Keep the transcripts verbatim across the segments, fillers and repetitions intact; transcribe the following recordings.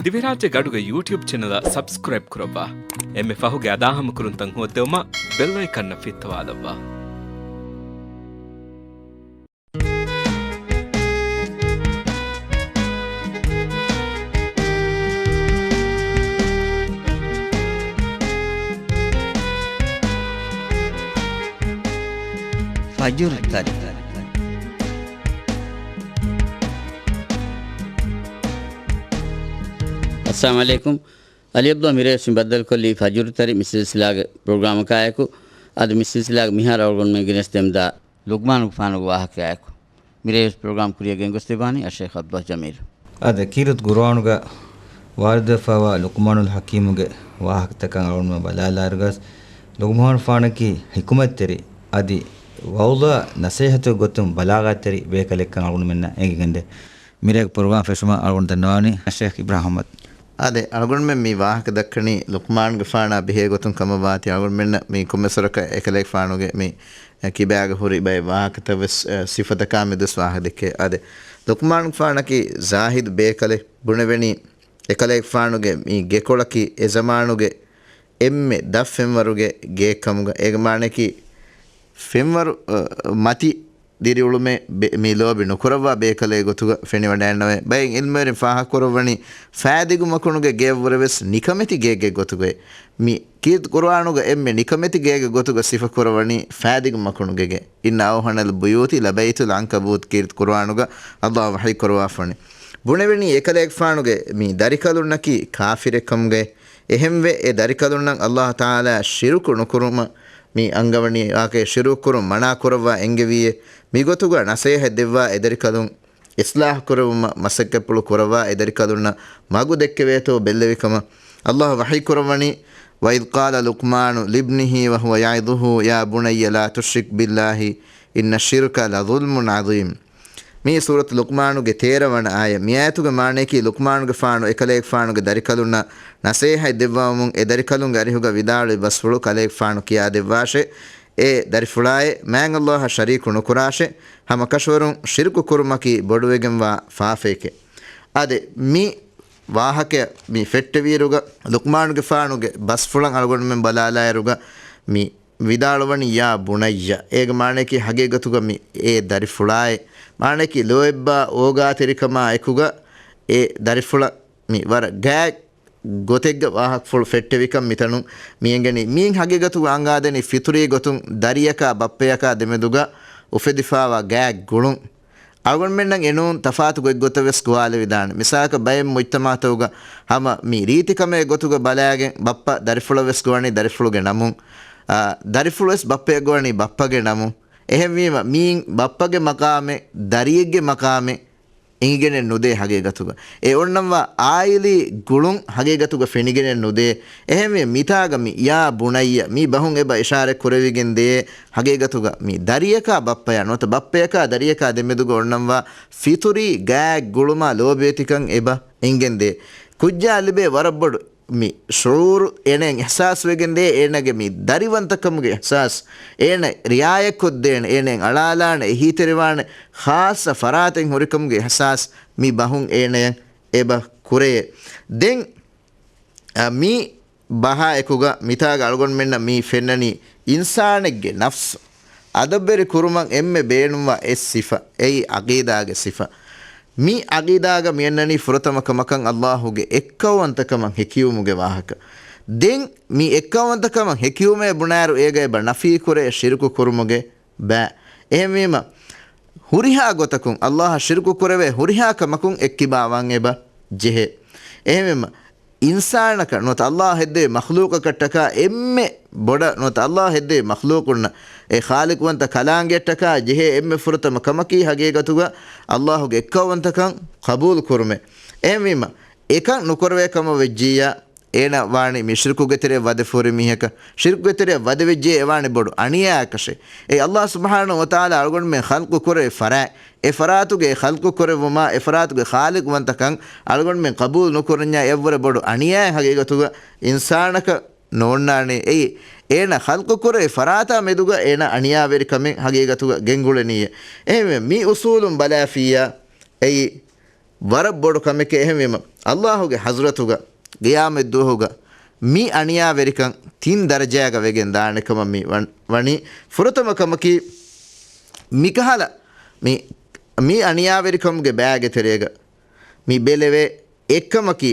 ދިވެހިރާއްޖޭގެ އަޑުގެ ޔޫޓިއުބް ޗެނަލަށް ސަބްސްކްރައިބް ކުރައްވާ. އެންމެ ފަހުގެ އަދާހަމަކުރުންތައް ހޯއްދެވުމަށް ބެލް އައިކަންއަށް ފިއްތަވާލައްވާ. ފަޖުރު ތަރި. އައްސަލާމު ޢަލައިކުމް. އަލީ ޢަބްދުﷲ މިރޭ ވެސް މި ބައްދަލުކޮށްލީ ފަޖުރު ތަރި މި ސިލްސިލާގެ ޕްރޮގްރާމަކާއެކު. އަދި މި ސިލްސިލާގެ މިހާރު އަޅުގަނޑުމެން ގެނެސްދެމުންދާ ލުޤްމާނުގެފާނުގެ ވާހަކައާއެކު މިރޭ ވެސް ޕްރޮގްރާމް ކުރިއަށް ގެންގޮސްދެއްވާނީ އައްޝައިޚް ޢަބްދުﷲ ޖަމީލު. އާދެ، ކީރިތި ޤުރުއާނުގަ ވާރިދުވެފައިވާ ލުޤްމާނުލް ޙަކީމުގެ ވާހަކަތަކަށް އަޅުގަނޑުމެން ބަލާލާއިރުގަސް، ލުޤްމާނުފާނަކީ ޙިކުމަތްތެރި، އަދި ވަޢުޡާ ނަޞޭޙަތުގެ ގޮތުން ބަލާޣަތްތެރި ބޭކަލެއްކަން އަޅުގަނޑުމެންނަށް އެނގިގެންދޭ. މިރޭގެ ޕްރޮގްރާމް ފެށުމަށް އަޅުގަނޑު ދަންނަވާނީ ޝޭޚް އިބްރާހިމް އަޙްމަދު. އާދެ، އަޅުގަނޑުމެން މި ވާހަކަ ދައްކަނީ ލުޤްމާނުގެފާނާ ބެހޭ ގޮތުން ކަމަށްވާތީ، އަޅުގަނޑުމެންނަށް މި ކޮންމެސްވަރަކަށް އެކަލޭގެފާނުގެ މި ކިބާގަ ހުރި ބައެއް ވާހަކަތައް ވެސް، އަ، ސިފަތަކާ މެދުވެސް ވާހަކަ ދެއްކޭ. އާދެ، ލުޤްމާނުގެފާނަކީ ޒާހިދު ބޭކަލެއް. ބުނެވެނީ އެކަލޭގެފާނުގެ މި ގެކޮޅަކީ އެ ޒަމާނުގެ އެންމެ ދަށް ފެންވަރުގެ ގެއެއްކަމުގަ. އޭގެ މާނައަކީ ފެންވަރު، އަ، މަތި ދިރިއުޅުމެއް ބެ-، މި ލޯބި ނުކުރައްވާ ބޭކަލެއް ގޮތުގަ ފެނިވަޑައިންނަވޭ. ބައެއް ޢިލްމުވެރިން ފާހަގަކުރައްވަނީ ފައިދިގު މަކުނުގެ ގެއަށްވުރެ ވެސް ނިކަމެތި ގެއެއްގެ ގޮތުގައި. މި ކީރިތި ޤުރުއާނުގަ އެންމެ ނިކަމެތި ގެއެއްގެ ގޮތުގަ ސިފަކުރައްވަނީ ފައިދިގު މަކުނުގެ ގެ. إن أوهن البيوت لبيت العنكبوت ކީރިތި ޤުރުއާނުގަ ﷲ ވަޙީ ކުރައްވާފަނީ. ބުނެވެނީ އެކަލޭގެފާނުގެ މި ދަރިކަލުންނަކީ ކާފިރެއްކަމުގައި. އެހެންވެ، އެ ދަރިކަލުންނަށް ﷲ ތަޢާލާ ޝިރުކު ނުކުރުމަށް މި އަންގަވަނީ، ވާހަކަ ޝިރުކު ކުރުން މަނާ ކުރައްވާ އެންގެވީއޭ. މިގޮތުގަ ނަޞޭޙަތް ދެއްވާ އެ ދަރިކަލުން އިޞްލާޙު ކުރެވުމަށް މަސައްކަތްޕުޅު ކުރައްވާ އެ ދަރިކަލުންނަށް މަގު ދެއްކެވޭތޯ ބެއްލެވިކަމަށް ﷲ ވަޙީ ކުރައްވަނީ، وإذ قال لقمان لابنه وهو يعظه يا بني لا تشرك بالله إن الشرك لظلم عظيم. މީ ސޫރަތު ލުޤްމާނުގެ ތޭރަ ވަނަ އާޔަތް. މި އާޔަތުގެ މާނައަކީ، ލުޤްމާނުގެފާނު އެކަލޭގެފާނުގެ ދަރިކަލުންނަށް ނަޞޭޙަތް ދެއްވަމުން، އެ ދަރިކަލުންގެ އަރިހުގަ ވިދާޅުވި ބަސްފުޅު ކަލޭގެފާނު ކިޔާދެއްވާށޭ. އޭ ދަރިފުޅާއޭ، މާތް ﷲއަށް ޝަރީކު ނުކުރާށޭ. ހަމަކަށަވަރުން ޝިރުކު ކުރުމަކީ ބޮޑުވެގެންވާ ފާފައެކޭ. އާދެ، މި ވާހަކަ މި ފެއްޓެވިއިރުގަ، ލުޤްމާނުގެފާނުގެ ބަސްފުޅަށް އަޅުގަނޑުމެން ބަލާލާއިރުގަ، މި ވިދާޅުވަނީ، يا بني، އޭގެ މާނައަކީ ހަގީގަތުގަ މި އޭ ދަރިފުޅާއޭ. މާނައަކީ ލޯތްބާ އޯގާތެރިކަމާ އެކުގަ އޭ ދަރިފުޅަށް މި ވަރަށް ގާތް ގޮތެއްގަ ވާހަކަފުޅު ފެއްޓެވިކަން މިތަނުން މި އެނގެނީ. މީން ހަގީގަތުގަ އަންގާދެނީ ފިޠުރީ ގޮތުން ދަރިއަކާ ބައްޕަޔަކާ ދެމެދުގަ އުފެދިފާވާ ގާތް ގުޅުން. އަޅުގަނޑުމެންނަށް އެނޫން ތަފާތު ގޮތްގޮތަށް ވެސް ގޮވާލެވިދާނެ. މިސާލަކަށް ބައެއް މުޖްތަމަޢުތަކުގަ ހަމަ މި ރީތިކަމެއް ގޮތުގަ ބަލާގެން ބައްޕަ ދަރިފުޅަށް ވެސް ގޮވަނީ ދަރިފުޅުގެ ނަމުން. އާ، ދަރިފުޅު ވެސް ބައްޕަޔަށް ގޮވަނީ ބައްޕަގެ ނަމުން. އެހެންވީމަ މީން ބައްޕަގެ މަޤާމެއް، ދަރިއެއްގެ މަޤާމެއް އެނގިގެނެއް ނުދޭ ހަގީގަތުގަ. އެ އޮންނަންވާ އާއިލީ ގުޅުން ހަގީގަތުގަ ފެނިގެނެއް ނުދޭ. އެހެންވެ، މިތާގަ މި، يا بني، މި ބަހުން އެބަ އިޝާރަތް ކުރެވިގެން ދޭ ހަގީގަތުގަ މި ދަރިއަކާ ބައްޕަޔާ ނުވަތަ ބައްޕަޔަކާ ދަރިއަކާ ދެމެދުގަ އޮންނަންވާ ފިޠުރީ ގާތް ގުޅުމާ ލޯބިވެތިކަން އެބަ އެނގެން ދޭ. ކުއްޖާ ލިބޭ ވަރަށް ބޮޑު މި ޝުޢޫރު އޭނައަށް އިޙްސާސް ވެގެން ދޭ، އޭނަގެ މި ދަރިވަންތަކަމުގެ އިޙްސާސް، އޭނަ ރިޢާޔަތްކޮށްދޭނެ، އޭނައަށް އަޅާލާނެ، އެހީތެރިވާނެ، ޚާއްޞަ ފަރާތެއް ހުރިކަމުގެ އިޙްސާސް މި ބަހުން އޭނައަށް އެބަ ކުރެޔޭ. ދެން، އަ، މި ބަހާ އެކުގަ މިތާގަ އަޅުގަނޑުމެންނަށް މި ފެންނަނީ އިންސާނެއްގެ ނަފްސު އަދަބުވެރި ކުރުމަށް އެންމެ ބޭނުންވާ އެއް ސިފަ، އެއީ ޢަޤީދާގެ ސިފަ. މި ޢަޤީދާގަ މިއަންނަނީ ފުރަތަމަ ކަމަކަށް ﷲގެ އެއްކައުވަންތަކަމަށް ހެކިވުމުގެ ވާހަކަ. ދެން މި އެއްކައުވަންތަކަމަށް ހެކިވުމޭ ބުނާއިރު އޭގަ އެބަ ނަފީ ކުރޭ ޝިރުކު ކުރުމުގެ ބައި. އެހެންވީމަ، ހުރިހާ ގޮތަކުން ﷲއަށް ޝިރުކު ކުރެވޭ ހުރިހާ ކަމަކުން އެއްކިބާވާން އެބަ ޖެހޭ. އެހެންވީމަ، އިންސާނަކަށް ނުވަތަ ﷲ ހެއްދެވި މަޚްލޫޤަކަށްޓަކާ އެންމެ ބޮޑަށް ނުވަތަ ﷲ ހެއްދެވި މަޚްލޫޤުންނަށް އެ ޚާލިޤުވަންތަ ކަލާނގެއަށްޓަކާ ޖެހޭ އެންމެ ފުރަތަމަ ކަމަކީ ހަގީގަތުގަ ﷲގެ އެއްކައުވަންތަކަން ޤަބޫލު ކުރުމޭ. އެހެންވީމަ، އެކަން ނުކުރެވޭ ކަމަށް ވެއްޖިއްޔާ، އޭނަ ވާނީ މި ޝިރުކުގެ ތެރެއަށް ވަދެފަހުރި މީހަކަށް. ޝިރުކުގެ ތެރެއަށް ވަދެވެއްޖެ އެވާނީ ބޮޑު އަނިޔާއަކަށޭ. އެ ﷲ ސުބްޙާނަހޫ ވަތަޢާލާ އަޅުގަނޑުމެން ޚަލްޤު ކުރެވި ފަރާތް، އެ ފަރާތުގެ ޚަލްޤު ކުރެއްވުމާ، އެ ފަރާތުގެ ޚާލިޤުވަންތަކަން އަޅުގަނޑުމެން ޤަބޫލު ނުކުރަންޏާ އެއަށްވުރެ ބޮޑު އަނިޔާއެއް ހަގީގަތުގަ އިންސާނަކަށް ނޯންނާނެ. އެއީ، އޭނަ ޚަލްޤު ކުރެވި ފަރާތާ މެދުގަ އޭނަ އަނިޔާވެރިކަމެއް ހަގީގަތުގަ ގެންގުޅެނީއޭ. އެހެންވެ، މި އުޞޫލުން ބަލާފިއްޔާ، އެއީ، ވަރަށް ބޮޑު ކަމެކޭ. އެހެންވީމަ، ﷲ ގެ ޙަޟްރަތުގަ ޤިޔާމަތްދުވަހުގަ މި އަނިޔާވެރިކަން ތިން ދަރަޖައިގަ ވެގެން ދާނެ ކަމަށް މި ވަން-، ވަނީ. ފުރަތަމަ ކަމަކީ، މިކަހަލަ މި، މި އަނިޔާވެރިކަމުގެ ބައިގެ ތެރޭގަ މި ބެލެވޭ އެއްކަމަކީ،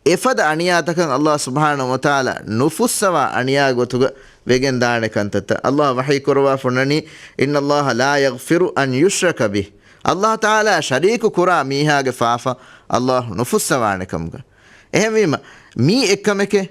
އެފަދަ އަނިޔާތަކަށް ﷲ ސުބްޙާނަހޫ ވަތަޢާލާ ނުފުއްސަވާ އަނިޔާ ގޮތުގަ ވެގެން ދާނެ ކަންތައްތައް. ﷲ ވަޙީ ކުރައްވާފަ އޮންނަނީ، "إن الله لا يغفر أن يشرك به." ﷲ ތަޢާލާ ޝަރީކު ކުރާ މީހާގެ ފާފަ ﷲ ނުފުއްސަވާނެ ކަމުގަ. އެހެންވީމަ، މީ އެއްކަމެކޭ.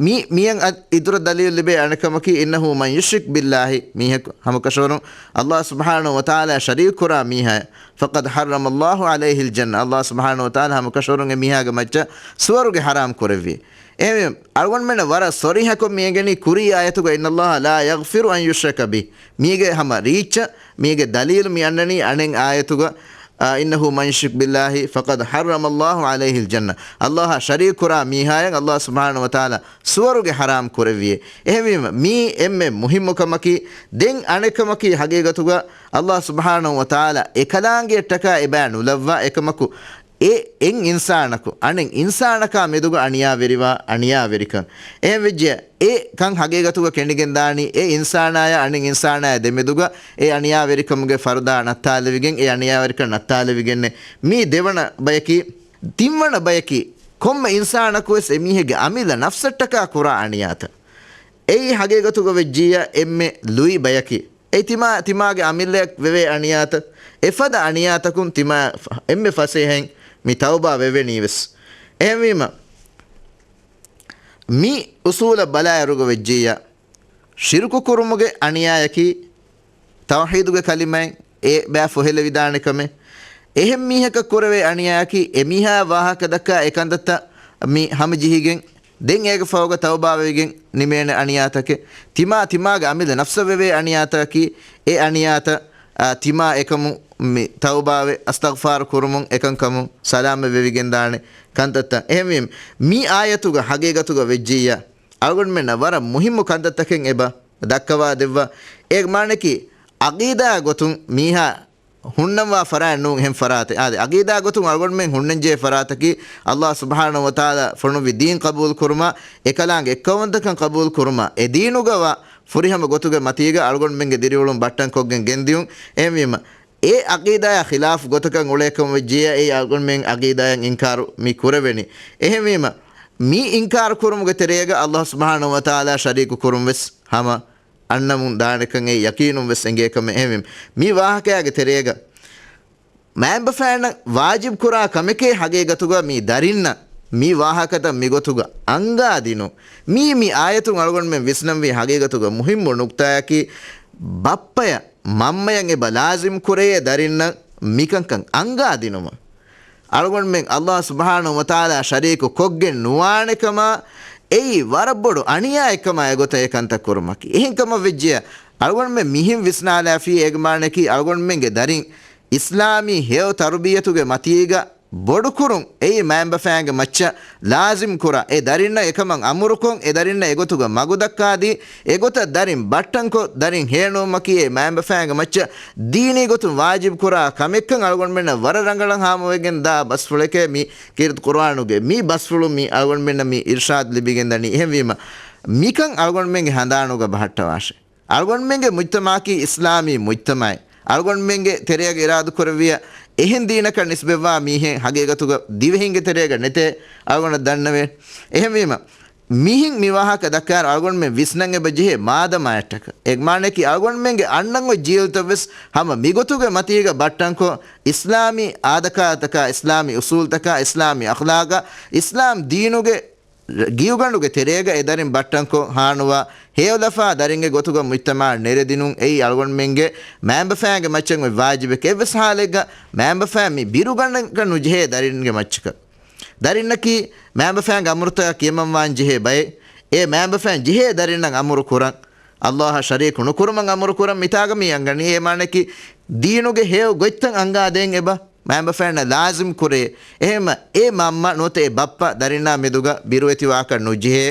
މީ، މިއަށް އަ-، އިތުރަށް ދަލީލު ލިބޭ އަނެއް ކަމަކީ، "إنه من يشرك بالله." މީހަކު ހަމަކަށަވަރުން ﷲ ސުބްޙާނަހޫ ވަތަޢާލާ ޝަރީކު ކުރާ މީހާއެއް، "فقد حرم الله عليه الجنة." ﷲ ސުބްޙާނަހޫ ވަތަޢާލާ ހަމަކަށަވަރުން އެ މީހާގެ މައްޗަށް ސުވަރުގެ ޙަރާމް ކުރެއްވި. އެހެންވެ، އަޅުގަނޑުމެންނަށް ވަރަށް ޞަރީޙަކޮށް މި އެނގެނީ، ކުރީ އާޔަތުގަ، "إن الله لا يغفر أن يشرك به." މީގެ ހަމަ ރީއްޗަށް، މީގެ ދަލީލު މި އަންނަނީ އަނެއް އާޔަތުގަ، އާ، "إنه من يشرك بالله فقد حرم الله عليه الجنة." ﷲ އަށް ޝަރީކު ކުރާ މީހާއަށް ﷲ ސުބްޙާނަހޫ ވަތަޢާލާ ސުވަރުގެ ޙަރާމް ކުރެއްވިއޭ. އެހެންވީމަ، މީ އެންމެ މުހިއްމު ކަމަކީ. ދެން އަނެއް ކަމަކީ، ޙަޤީޤަތުގަ ﷲ ސުބްޙާނަހޫ ވަތަޢާލާ އެކަލާނގެއަށްޓަކާ އެބައި ނުލައްވާ އެކަމަކު، އެ އެއް އިންސާނަކު އަނެއް އިންސާނަކާ މެދުގަ އަނިޔާވެރިވާ އަނިޔާވެރިކަން. އެހެންވެއްޖެ، އެ ކަން ޙަޤީޤަތުގަ ކެނޑިގެން ދާނީ، އެ އިންސާނާޔާ އަނެއް އިންސާނާޔާ ދެމެދުގަ އެ އަނިޔާވެރިކަމުގެ ފަރުދާ ނައްތާލެވިގެން، އެ އަނިޔާވެރިކަން ނައްތާލެވިގެންނެއް. މީ ދެވަނަ ބަޔަކީ. ތިންވަނަ ބަޔަކީ، ކޮންމެ އިންސާނަކުވެސް އެމީހެއްގެ އަމިއްލަ ނަފްސަށްޓަކާ ކުރާ އަނިޔާތައް. އެއީ ޙަޤީޤަތުގަ ވެއްޖިއްޔާ އެންމެ ލުއި ބަޔަކީ. އެއީ ތިމާ، ތިމާގެ އަމިއްލަޔަށް ވެވޭ އަނިޔާތައް. އެފަދަ އަނިޔާތަކުން ތިމާ އެންމެ ފަސޭހައިން މި ތައުބާ ވެވެނީވެސް. އެހެންވީމަ، މި އުޞޫލަށް ބަލާއިރުގަ ވެއްޖިއްޔާ، ޝިރުކު ކުރުމުގެ އަނިޔާޔަކީ ތައުޙީދުގެ ކަލިމައިން އެ ބައި ފޮހެލެވިދާނެ ކަމެއް. އެހެން މީހަކަށް ކުރެވޭ އަނިޔާއަކީ، އެމީހާ ވާހަކަ ދައްކާ އެ ކަންތައްތައް މި ހަމަޖެހިގެން، ދެން އޭގެ ފަހުގަ ތައުބާވެގެން ނިމޭނެ އަނިޔާތަކެއް. ތިމާ، ތިމާގެ އަމިއްލަ ނަފްސަށް ވެވޭ އަނިޔާތަކަކީ، އެ އަނިޔާތައް، އާ، ތިމާ އެކަމު މި ތައުބާވެ، އަސްތަޣްފާރު ކުރުމުން އެކަންކަމުން ސަލާމަތް ވެވިގެންދާނެ ކަންތައްތައް. އެހެންވީމަ، މި އާޔަތުގަ ޙަޤީޤަތުގަ ވެއްޖިއްޔާ، އަޅުގަނޑުމެންނަށް ވަރަށް މުހިއްމު ކަންތައްތަކެއް އެބަ ދައްކަވާ ދެއްވާ. އޭގެ މާނައަކީ، ޢަޤީދާ ގޮތުން މީހާ ހުންނަންވާ ފަރާތް ނޫން އެހެން ފަރާތެއް. އާދެ، ޢަޤީދާ ގޮތުން އަޅުގަނޑުމެން ހުންނަންޖެހޭ ފަރާތަކީ، ﷲ ސުބްޙާނަހޫ ވަތަޢާލާ ފޮނުއްވި ދީން ޤަބޫލު ކުރުމާ، އެކަލާނގެ އެއްކައުވަންތަކަން ޤަބޫލު ކުރުމާ، އެ ދީނުގަވާ ފުރިހަމަ ގޮތުގެ މަތީގަ އަޅުގަނޑުމެންގެ ދިރިއުޅުން ބައްޓަންކޮށްގެން ގެންދިޔުން. އެހެންވީމަ، އެ ޢަޤީދާޔާ ޚިލާފު ގޮތަކަށް އުޅޭކަމަށް ވެއްޖިއްޔާ، އެއީ އަޅުގަނޑުމެން ޢަޤީދާޔަށް އިންކާރު މި ކުރެވެނީ. އެހެންވީމަ، މި އިންކާރު ކުރުމުގެ ތެރޭގަ ﷲ ސުބްޙާނަހޫ ވަތަޢާލާ ޝަރީކު ކުރުން ވެސް ހަމަ އަންނަމުން ދާނެކަން އެ ޔަޤީނުން ވެސް އެނގޭ ކަމެއް. އެހެންވީމަ، މި ވާހަކައިގެ ތެރޭގަ މައިންބަފައިންނަށް ވާޖިބު ކުރާ ކަމެކޭ ޙަޤީޤަތުގަ މި ދަރިންނަށް މި ވާހަކަތައް މިގޮތުގަ އަންގާދިނުން. މީ، މި އާޔަތުން އަޅުގަނޑުމެން ވިސްނަންވީ ޙަޤީޤަތުގަ މުހިއްމު ނުކްތާއަކީ، ބައްޕަޔަށް މަންމަޔަށް އެބަ ލާޒިމް ކުރެޔޭ ދަރިންނަށް މިކަންކަން އަންގާދިނުމަށް. އަޅުގަނޑުމެން ﷲ ސުބްޙާނަހޫ ވަތަޢާލާ ޝަރީކު ކޮށްގެން ނުވާނެ ކަމަށް އެއީ ވަރަށް ބޮޑު އަނިޔާއެއް ކަމާ އެގޮތަށް އެ ކަންތައް ކުރުމަކީ. އެހެން ކަމަށް ވެއްޖެޔާ، އަޅުގަނޑުމެން މިހެން ވިސްނާލާފި އޭގެ މާނައަކީ އަޅުގަނޑުމެންގެ ދަރިން އިސްލާމީ ހެޔޮ ތަރުބިޔަތުގެ މަތީގަ ބޮޑުކުރުން އެއީ މައިންބަފައިންގެ މައްޗަށް ލާޒިމް ކުރާ، އެ ދަރިންނަށް އެކަމަށް އަމުރުކޮށް، އެ ދަރިންނަށް އެގޮތުގަ މަގުދައްކާދީ، އެގޮތަށް ދަރިން ބައްޓަންކޮށް، ދަރިން ހޭނުވުމަކީ އެ މައިންބަފައިންގެ މައްޗަށް ދީނީ ގޮތުން ވާޖިބު ކުރާ ކަމެއްކަން އަޅުގަނޑުމެންނަށް ވަރަށް ރަނގަޅަށް ހާމަވެގެން ދާ ބަސްފުޅެކޭ މި ކީރިތި ޤުރުއާނުގެ މި ބަސްފުޅު މި އަޅުގަނޑުމެންނަށް މި އިރްޝާދު ލިބިގެން ދަނީ. އެހެންވީމަ، މިކަން އަޅުގަނޑުމެންގެ ހަނދާނުގަ ބަހައްޓަވާށޭ. އަޅުގަނޑުމެންގެ މުޖްތަމަޢަކީ އިސްލާމީ މުޖްތަމަޢެއް. އަޅުގަނޑުމެންގެ ތެރެއަށް އިރާދަކުރެއްވިޔާ އެހެން ދީނަކަށް ނިސްބަތްވާ މީހެއް ހަގީގަތުގަ ދިވެހިންގެ ތެރޭގަ ނެތޭ އަޅުގަނޑަށް ދަންނަވޭ. އެހެންވީމަ، މިހެން މި ވާހަކަ ދައްކާއިރު އަޅުގަނޑުމެން ވިސްނަން އެބަ ޖެހޭ މާދަމާއަށްޓަކަ. އޭގެ މާނައަކީ އަޅުގަނޑުމެންގެ އަންނަން އޮތް ޖީލުތައް ވެސް ހަމަ މިގޮތުގެ މަތީގަ ބައްޓަންކޮށް، އިސްލާމީ އާދަކާދަތަކާ، އިސްލާމީ އުސޫލުތަކާ، އިސްލާމީ އަޚްލާގާ، އިސްލާމް ދީނުގެ ގިޔުގަނޑުގެ ތެރޭގަ އެ ދަރިން ބައްޓަންކޮށް ހާނުވާ ހެޔޮލަފާ ދަރިންގެ ގޮތުގަ މުޖްތަމަޢަށް ނެރެދިނުން އެއީ އަޅުގަނޑުމެންގެ މައިންބަފައިންގެ މައްޗަށް އޮތް ވާޖިބެކޭ. އެއްވެސް ހާލެއްގަ މައިންބަފައިން މި ބިރުގަނޑަކަށް ނުޖެހޭ ދަރިންގެ މައްޗަކަށް. ދަރިންނަކީ މައިންބަފައިންގެ އަމުރުތަކަށް ކިޔަމަންވާން ޖެހޭ ބައެއް. އެ މައިންބަފައިން ޖެހޭ ދަރިންނަށް އަމުރު ކުރަން، ﷲ އަށް ޝަރީކު ނުކުރުމަށް އަމުރު ކުރަން މިތާގަ މި އަންގަނީ. އޭ މާނައަކީ ދީނުގެ ހެޔޮ ގޮތްތައް އަންގާދޭން އެބަ މައިންބަފައިންނަށް ލާޒިމް ކުރޭ. އެހެންމަ އެ މަންމަ ނުވަތަ އެ ބައްޕަ ދަރިންނާ މެދުގަ ބިރުވެތިވާކަށް ނުޖެހޭ،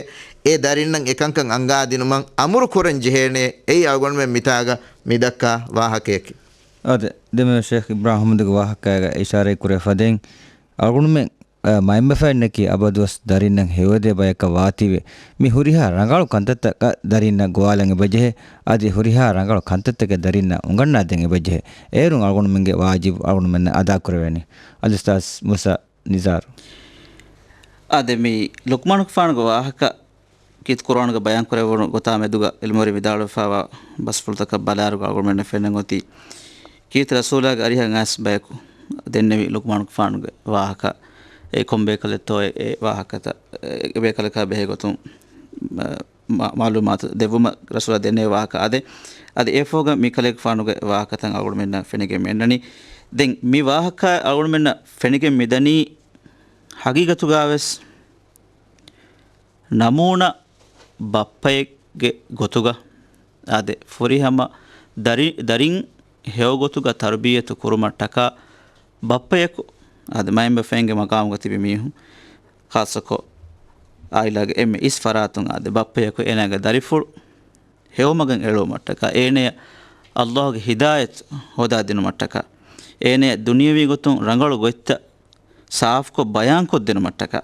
އެ ދަރިންނަށް އެކަންކަން އަންގާދިނުމަށް އަމުރު ކުރަން ޖެހޭނެ. އެއީ އަޅުގަނޑުމެން މިތާގަ މިދައްކާ ވާހަކަޔަކީ. އާދެ، ދެމެވެ ޝޭޚް އިބްރާހިމް އަޙްމަދުގެ ވާހަކައިގަ އިޝާރަތް ކުރެ ފަދައިން، އަޅުގަނޑުމެން، އަ، މައިންބަފައިންނަކީ އަބަދުވެސް ދަރިންނަށް ހެޔޮއެދޭ ބަޔަކަށް ވާތީވެ، މި ހުރިހާ ރަނގަޅު ކަންތައްތަކަށް ދަރިންނަށް ގޮވާލަން އެބަޖެހޭ. އަދި ހުރިހާ ރަނގަޅު ކަންތައްތަކެއް ދަރިންނަށް އުނގަންނާދޭން އެބަޖެހޭ. އޭރުން އަޅުގަނޑުމެންގެ ވާޖިބު އަޅުގަނޑުމެންނަށް އަދާކުރެވޭނެ. އަދި އުސްތާޛް މޫސާ ނިޒާރު. އާދެ، މި ލުޤްމާނުގެފާނުގެ ވާހަކަ ކީރިތި ޤުރުއާނުގަ ބަޔާންކުރެވުނު ގޮތާ މެދުގަ އިލްމުވެރިން ވިދާޅުވެފައިވާ ބަސްފުޅުތަކަށް ބަލާއިރުގަ އަޅުގަނޑުމެންނަށް ފެންނަން އޮތީ، ކީރިތި ރަސޫލާގެ އަރިހަށް އައިސް ބަޔަކު ދެންނެވި ލުޤްމާނުގެފާނުގެ ވާހަކަ، އެ ކޮން ބޭކަލެއްތޯ އެ ވާހަކަތައް، އެ ބޭކަލަކާ ބެހޭ ގޮތުން، މަ-، މަ-، މަޢުލޫމާތު ދެއްވުމަށް ރަސޫލާ ދެންނެވި ވާހަކަ އާދެ. އަދި އެފޯގަ މި ކަލޭގެފާނުގެ ވާހަކަތައް އަޅުގަނޑުމެންނަށް ފެނިގެން މި އަންނަނީ. ދެން މި ވާހަކަ އަޅުގަނޑުމެންނަށް ފެނިގެން މިދަނީ ހަގީގަތުގަވެސް ނަމޫނާ ބައްޕައެއްގެ ގޮތުގަ އާދެ، ފުރިހަމަ ދަރި-، ދަރިން ހެޔޮގޮތުގަ ތަރުބިއްޔަތު ކުރުމަށްޓަކާ ބައްޕަޔަކު އާދެ، މައިންބަފައިންގެ މަގާމުގަ ތިބި މީހުން، ޚާއްޞަކޮށް އާއިލާގެ އެންމެ އިސް ފަރާތުން އާދެ، ބައްޕަޔަކު އޭނާގެ ދަރިފުޅު ހެޔޮމަގަށް އެޅުވުމަށްޓަކާ، އޭނަޔަށް ﷲ ގެ ހިދާޔަތު ހޯދާދިނުމަށްޓަކާ، އޭނަޔަށް ދުނިޔަވީ ގޮތުން ރަނގަޅު ގޮތްތައް ސާފުކޮށް ބަޔާންކޮށްދިނުމަށްޓަކާ،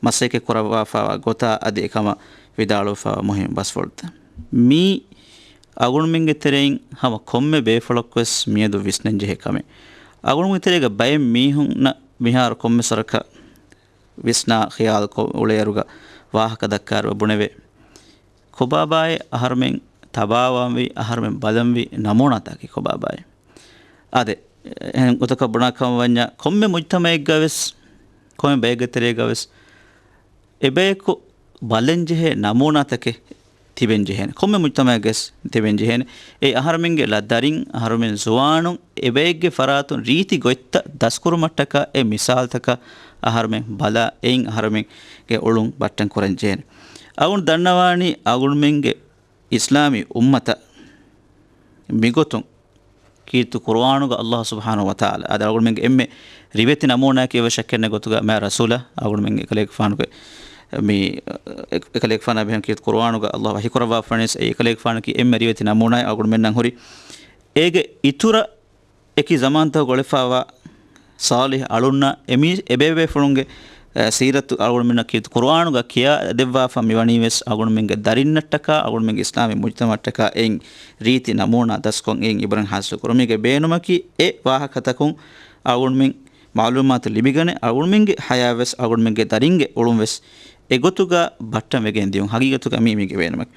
މަސައްކަތް ކުރައްވާފައިވާ ގޮތާ އަދި އެކަމަށް ވިދާޅުވެފައިވާ މުހިންމު ބަސްފުޅުތައް. މީ އަޅުގަނޑުމެންގެ ތެރެއިން ހަމަ ކޮންމެ ބޭފުޅަކުވެސް މިއަދު ވިސްނަންޖެހޭ ކަމެއް. އަޅުގަނޑުމެންގެ ތެރޭގަ ބައެއް މީހުންނަށް މިހާރު ކޮންމެ ސޮރަކަށް ވިސްނާ ޚިޔާލުކޮށް އުޅޭއިރުގަ ވާހަކަ ދައްކާއިރު ބުނެވޭ. ކޮބާބާއޭ އަހަރުމެން ތަބާވާންވީ، އަހަރުމެން ބަލަންވީ ނަމޫނާތަކީ ކޮބާބާއޭ؟ އާދެ، އެހެން ގޮތަކަށް ބުނާ ކަމަށް ވަންޏާ، ކޮންމެ މުޖްތަމައެއްގަވެސް، ކޮންމެ ބައެއްގެ ތެރޭގަވެސް އެބަޔަކު ބަލަންޖެހޭ ނަމޫނާތަކެއް ތިބެންޖެހޭނެ. ކޮންމެ މުޖްތަމައެއްގަސް ތިބެންޖެހޭނެ. އެ އަހަރުމެންގެ ލަ-، ދަރިން، އަހަރުމެން ޒުވާނުން އެބައެއްގެ ފަރާތުން ރީތި ގޮތްތައް ދަސްކުރުމަށްޓަކާ އެ މިސާލްތަކަށް އަހަރުމެން ބަލާ، އެއިން އަހަރުމެންގެ އުޅުން ބައްޓަން ކުރަންޖެހޭނެ. އަޅުގަނޑު ދަންނަވާނީ އަޅުގަނޑުމެންގެ އިސްލާމީ އުއްމަތަށް މިގޮތުން ކީރިތި ޤުރުއާނުގަ ﷲ ސުބްޙާނަހޫ ވަތަޢާލާ އާދެ، އަޅުގަނޑުމެންގެ އެންމެ ރިވެތި ނަމޫނާއަކީ އެއްވެސް ޝައްކެއް ނެތް ގޮތުގަ މާ ރަސޫލާ އަޅުގަނޑުމެންގެ އެކަލޭގެފާނުގެ މި، އެކަލޭގެފާނާ ބެހޭ ކީރިތި ޤުރުއާނުގަ ﷲ ވަޙީ ކުރައްވާފަވަނީސް އެ އެކަލޭގެފާނަކީ އެންމެ ރިވެތި ނަމޫނާއެއް. އަޅުގަނޑުމެންނަށް ހުރި އޭގެ އިތުރަށް އެކި ޒަމާންތަކުގަ އުޅެފައިވާ ޞާލިޙު އަޅުންނާ އެމީ-، އެބޭބޭފުޅުންގެ، އެ، ސީރަތު އަޅުގަނޑުމެންނަށް ކީރިތި ޤުރުއާނުގަ ކިޔާ ދެއްވާފަ މިވަނީވެސް އަޅުގަނޑުމެންގެ ދަރިންނަށްޓަކާ، އަޅުގަނޑުމެންގެ އިސްލާމީ މުޖްތަމަޢަށްޓަކާ އެއިން ރީތި ނަމޫނާ ދަސްކޮށް އެއިން އިބްރަތް ޙާޞިލު ކުރުމީގެ ބޭނުމަކީ އެ ވާހަކަތަކުން އަޅުގަނޑުމެން މަޢުލޫމާތު ލިބިގަނެ، އަޅުގަނޑުމެންގެ ޙަޔާތްވެސް އަޅުގަނޑުމެންގެ ދަރިންގެ އުޅުންވެސް އެގޮތުގަ ބައްޓަން ވެގެން ދިޔުން. ހަގީގަތުގަ މީ މީގެ ބޭނުމަކީ.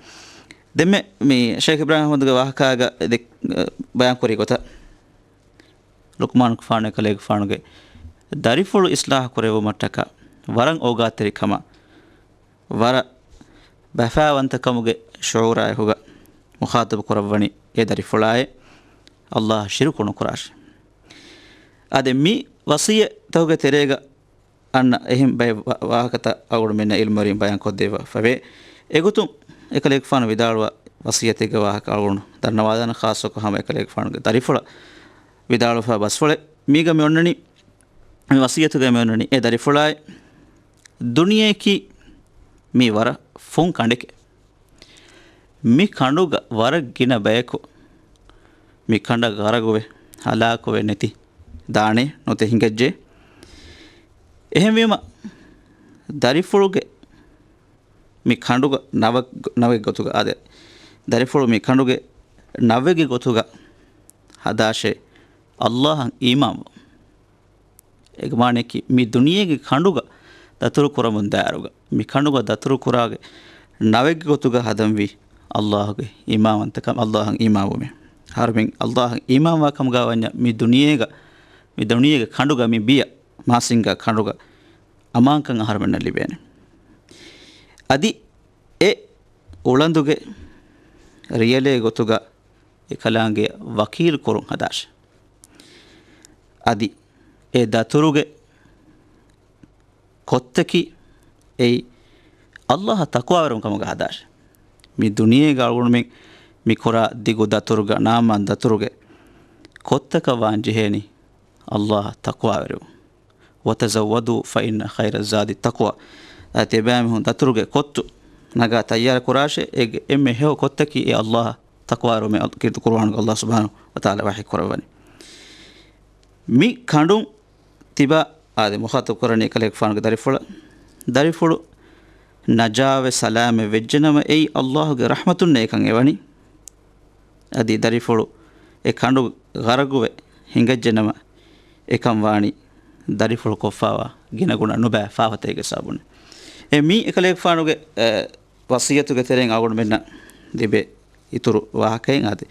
ދެންމެ މި ޝޭޚް އިބްރާހީމް އަޙްމަދުގެ ވާހަކާގަ ދެ-، ބަޔާންކުރި ގޮތަށް، ލުޤްމާނުގެފާނު އެކަލޭގެފާނުގެ ދަރިފުޅު އިޞްލާޙު ކުރެއްވުމަށްޓަކާ ވަރަށް އޯގާތެރިކަމާ، ވަރަށް ބަފާވަންތަކަމުގެ ޝުޢޫރާއެކުގަ މުޚާޠަބު ކުރައްވަނީ އެ ދަރިފުޅާއޭ، ﷲ އަށް ޝިރުކު ނުކުރާށޭ. އާދެ، މި ވަޞިއްޔަތުގެ ތެރޭގަ އަންނަ އެހެން ބައެއް ވާ-، ވާހަކަތައް އަޅުގަނޑުމެންނަށް ޢިލްމުވެރިން ބަޔާންކޮށްދެއްވާފަވޭ. އެގޮތުން އެކަލޭގެފާނު ވިދާޅުވާ ވަޞިއްޔަތެއްގެ ވާހަކަ އަޅުގަނޑު ދަންނަވާލާނަން، ޚާއްޞަކޮށް ހަމަ އެކަލޭގެފާނުގެ ދަރިފުޅަށް ވިދާޅުވެފަ ބަސްފުޅެއް. މީގަ މި އޮންނަނީ، މި ވަޞިއްޔަތުގަ މި އޮންނަނީ އެ ދަރިފުޅާއި، ދުނިޔެއަކީ މީ ވަރަށް ފުން ކަނޑެކޭ. މި ކަނޑުގަ ވަރަށް ގިނަ ބަޔަކު މި ކަނޑަށް ޣަރަޤުވެ، ހަލާކުވެ ނެތި ދާނެ ނުތެ ހިނގައްޖެ. އެހެންވީމަ، ދަރިފުޅުގެ މި ކަނޑުގަ ނަވަ-، ނަވެއް ގޮތުގަ އާދެ، ދަރިފުޅު މި ކަނޑުގެ ނަވެއްގެ ގޮތުގަ ހަދާށޭ، ﷲ އަށް އީމާންވުން. އޭގެ މާނައަކީ، މި ދުނިޔޭގެ ކަނޑުގަ ދަތުރު ކުރަމުން ދާއިރުގަ، މި ކަނޑުގަ ދަތުރު ކުރާގެ ނަވެއްގެ ގޮތުގަ ހަދަންވީ ﷲ ގެ އީމާންވަންތަކަމް، ﷲ އަށް އީމާންވުމޭ. އަހަރުމެން ﷲ އަށް އީމާންވާ ކަމުގަ ވަންޏާ، މި ދުނިޔޭގަ، މި ދުނިޔޭގެ ކަނޑުގަ، މި ބިޔަ މާސިންގާ ކަނޑުގަ އަމާންކަން އަހަރުމެންނަށް ލިބޭނެ. އަދި އެ އުޅަނދުގެ ރިޔަލޭ ގޮތުގަ އެކަލާނގެ ވަކީލު ކުރުން ހަދާށެ. އަދި އެ ދަތުރުގެ ކޮށްތަކީ އެއީ ﷲ އަށް ތަޤްވާވެރިވުން ކަމުގަ ހަދާށެ. މި ދުނިޔޭގަ އަޅުގަނޑުމެން މި ކުރާ ދިގު ދަތުރުގަ، ނާމާން ދަތުރުގެ ކޮށްތަކަށް ވާން ޖެހޭނީ ﷲ އަށް ތަޤްވާވެރިވުން. وتزودوا فإن خير الزاد التقوى. އަދި ތިޔަބައިމީހުން ދަތުރުގެ ކޮށްތު ނަގާ ތައްޔާރު ކުރާށޭ. އޭގެ އެންމެ ހެޔޮ ކޮށްތަކީ އެ ﷲ އަށް ތަޤްވާވެރިވުމޭ. ކީރިތި ޤުރުއާނުގަ ﷲ ސުބްޙާނަހޫ ވަތަޢާލާ ވަޙީ ކުރައްވަނީ. މި ކަނޑުން ތިބާ އާދެ، މުޚާޠަބު ކުރަނީ ކަލޭގެފާނުގެ ދަރިފުޅަށް. ދަރިފުޅު ނަޖާވެ ސަލާމަތް ވެއްޖެނަމަ، އެއީ ﷲ ގެ ރަޙްމަތުންނޭ އެކަން އެވަނީ. އަދި ދަރިފުޅު އެ ކަނޑު ޣަރަޤުވެ ހިނގައްޖެނަމަ، އެކަން ވާނީ ދަރިފުޅު ކޮށްފާވާ ގިނަގުނަ ނުބައި ފާފަތަކެއްގެ ސަބަބުން. އެ މީ އެކަލޭގެފާނުގެ، އެ، ވަޞިއްޔަތުގެ ތެރެއިން އަޅުގަނޑުމެންނަށް ލިބޭ އިތުރު ވާހަކައެއް. އާދެ،